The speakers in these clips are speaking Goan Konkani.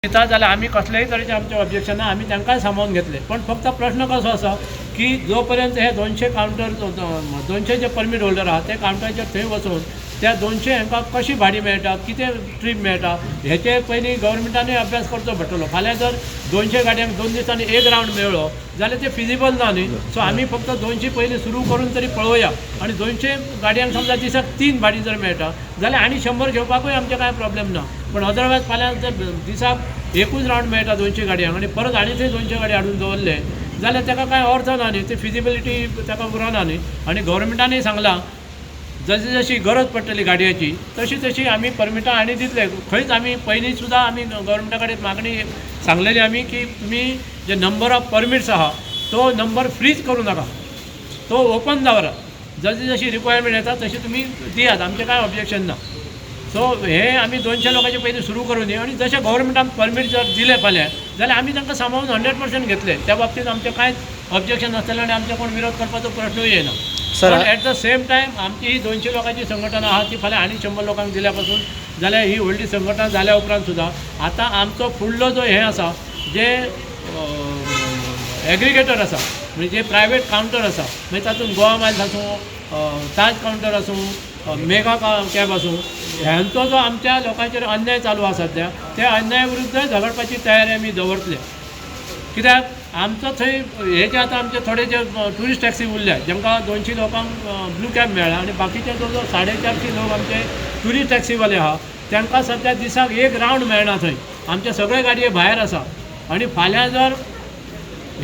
दिता जाल्यार आमी कसलेय तरेचें आमचें ऑब्जेक्शन ना. आमी तांकांय सामावून घेतले. पण फक्त प्रश्न कसो आसा की जो पर्यंत हे 200 कावंटर, 200 जे परमीट होल्डर आहा, ते कावंटराचेर थंय वचून त्या 200 हांकां कशी भाडी मेळटा, कितें ट्रीप मेळटा, हेचे पयलीं गव्हर्मेंटानूय अभ्यास करचो पडटलो. फाल्यां जर 200 गाडयांक 2 दिसांनी एक रावंड मेळ्ळो जाल्यार ते फिजिबल ना न्ही. सो आमी फक्त 200 पयलीं सुरू करून तरी पळोवया आनी 200 गाडयांक समजा दिसाक तीन भाडी जर मेळटा जाल्यार आनी 100 घेवपाकूय आमचें कांय प्रॉब्लेम ना. पण अदरवायज फाल्यां जर दिसाक एकूच रावंड मेळटा 200 गाडयांक आनी परत आनी थंय 200 गाडी हाडून दवरले जाल्यार ताका कांय अर्थ ना न्ही. ती फिजिबिलिटी ताका उरना न्ही. आनी गव्हर्मेंटानूय सांगलां, जशी जशी गरज पडटली गाडयेची तशी तशी आमी परमिटां आनी दितले. खंयच आमी पयलीं सुद्दां आमी गव्हर्मेंटा कडेन मागणी सांगलेली आमी की तुमी जे नंबर ऑफ परमिट्स आहा तो नंबर फ्रीज करूं नाका, तो ओपन दवरात. जशी जशी रिक्वायरमेंट येता तशी तुमी दियात, आमचें कांय ऑब्जेक्शन ना. सो हे आमी 200 लोकांचे पयलीं सुरू करून आनी जशें गव्हर्मेंटान परमीट जर दिले फाल्यां जाल्यार आमी तांकां सामावून 100% घेतले. त्या बाबतींत आमचें कांयच ऑब्जेक्शन नासतलें आनी आमचें कोण विरोध करपाचो प्रश्नूय येना. सर, पण एट the same time आमची ही 200 लोकांची संघटना आहा ती फाल्यां आनी 100 लोकांक दिल्या पासून जाल्यार ही व्हडली संघटना जाल्या उपरांत सुद्दां आतां आमचो फुडलो जो हें आसा, जे एग्रिगेटर आसा, म्हणजे जे प्रायवेट कावंटर आसा, म्हणजे तातूंत गोवा मायल्स आसूं, ताज कावंटर आसूं, मेगा कॅब आसूं, ह्यांचो जो आमच्या लोकांचेर अन्याय चालू आसा सद्या, त्या अन्याय विरुद्ध झगडपाची तयारी आमी दवरतले. कित्याक आमचो थंय हे जे आतां आमचे थोडे जे ट्युरिस्ट टॅक्सी उरल्या, जेंकां 200 लोकांक ब्लू कॅब मेळ्ळा आनी बाकीचे जवळ जवळ 450 लोक आमचे ट्युरिस्ट टॅक्सीवाले आहा, तांकां सद्या दिसाक एक रावंड मेळना. थंय आमचे सगळे गाडये भायर आसा आनी फाल्यां जर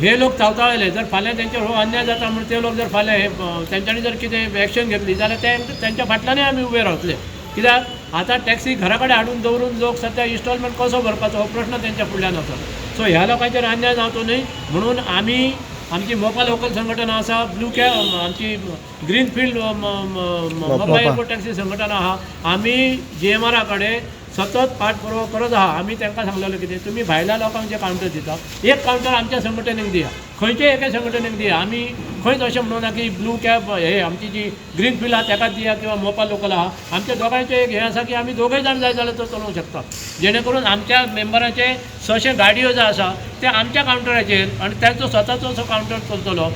हे लोक चावचाळले, जर फाल्यां तेंचेर हो अन्याय जाता म्हूण ते लोक जर फाल्यां हे तेंच्यांनी जर कितें एक्शन घेतली जाल्यार ते तेंच्या फाटल्यानूय आमी उबे रावतले. कित्याक आतां टॅक्सी घरा कडेन हाडून दवरून लोक सद्या इन्स्टॉलमेंट कसो भरपाचो हो प्रश्न तेंच्या फुडल्यान आसा. सो ह्या लोकांचेर अन्याय जावचो न्हय म्हणून आमी आमची मोपा लोकल संघटना आसा, ब्लू कॅब, आमची green field Mopa airport taxi संघटना आहा, आमी जीएमआरा कडेन सतत पाठपुरावा करत आहा. आमी तांकां सांगलेलें कितें, तुमी भायल्या लोकांक जे कावंटर दिता, एक कावंटर आमच्या संघटनेक दिया, खंयच्याय एका संघटनेक दिया. आमी खंयच अशें म्हणूना की ब्लू कॅब हे आमची जी ग्रीन फील्ड आहा ताकाच दिया किंवा मोपा लोकल आहा. आमच्या दोगांयचें एक हें आसा की आमी दोगूय जाण जाय जाल्यार तो चलोवंक शकता, जेणे करून आमच्या मेंबराचे 600 गाडयो ज्यो आसा ते आमच्या कावंटराचेर आनी तांचो स्वताचो असो कावंटर चलतलो.